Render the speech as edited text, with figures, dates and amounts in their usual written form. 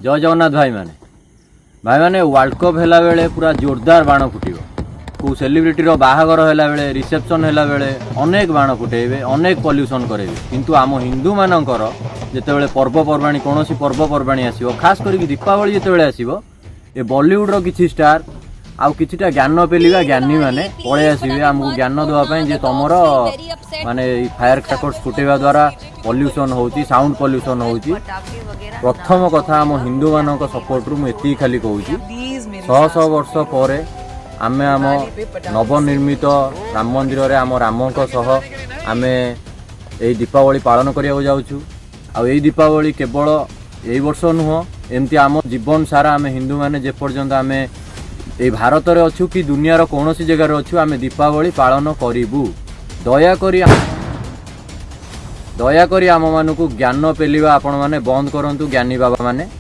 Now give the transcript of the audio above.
ଜୟ ଜଗନ୍ନାଥ ଭାଇମାନେ। ଭାଇମାନେ, world cup ହେଲା ବେଳେ ପୁରା ଜୋରଦାର ବାଣ ଫୁଟିବ। କେଉଁ ସେଲିବ୍ରିଟିର ବାହାଘର ହେଲା ବେଳେ, ରିସେପସନ୍ ହେଲା ବେଳେ ଅନେକ ବାଣ ଫୁଟେଇବେ, ଅନେକ ପଲ୍ୟୁସନ୍ କରେଇବେ। କିନ୍ତୁ ଆମ ହିନ୍ଦୁମାନଙ୍କର ଯେତେବେଳେ ପର୍ବପର୍ବାଣୀ, କୌଣସି ପର୍ବପର୍ବାଣୀ ଆସିବ, ଖାସ କରିକି ଦୀପାବଳି ଯେତେବେଳେ ଆସିବ, ଏ ବଲିଉଡ଼ର କିଛି ଷ୍ଟାର ଆଉ କିଛିଟା ଜ୍ଞାନ ପେଲିବା ଜ୍ଞାନୀମାନେ ପଳେଇ ଆସିବେ ଆମକୁ ଜ୍ଞାନ ଦେବା ପାଇଁ ଯେ ତମର ମାନେ ଏଇ ଫାୟାର କ୍ରାକର୍ସ ଫୁଟେଇବା ଦ୍ୱାରା ପଲ୍ୟୁସନ୍ ହେଉଛି, ସାଉଣ୍ଡ ପଲ୍ୟୁସନ୍ ହେଉଛି। ପ୍ରଥମ କଥା, ଆମ ହିନ୍ଦୁମାନଙ୍କ ସପୋର୍ଟରୁ ମୁଁ ଏତିକି ଖାଲି କହୁଛି, ଶହ ଶହ ବର୍ଷ ପରେ ଆମେ ଆମ ନବନିର୍ମିତ ରାମ ମନ୍ଦିରରେ ଆମ ରାମଙ୍କ ସହ ଆମେ ଏଇ ଦୀପାବଳି ପାଳନ କରିବାକୁ ଯାଉଛୁ। ଆଉ ଏଇ ଦୀପାବଳି କେବଳ ଏଇ ବର୍ଷ ନୁହଁ, ଏମିତି ଆମ ଜୀବନ ସାରା ଆମେ ହିନ୍ଦୁମାନେ ଯେପର୍ଯ୍ୟନ୍ତ ଆମେ ଏଇ ଭାରତରେ ଅଛୁ କି ଦୁନିଆର କୌଣସି ଜାଗାରେ ଅଛୁ, ଆମେ ଦୀପାବଳି ପାଳନ କରିବୁ। ଦୟାକରି ଦୟାକରି ଆମମାନଙ୍କୁ ଜ୍ଞାନ ପେଲିବା ଆପଣମାନେ ବନ୍ଦ କରନ୍ତୁ, ଜ୍ଞାନୀ ବାବାମାନେ।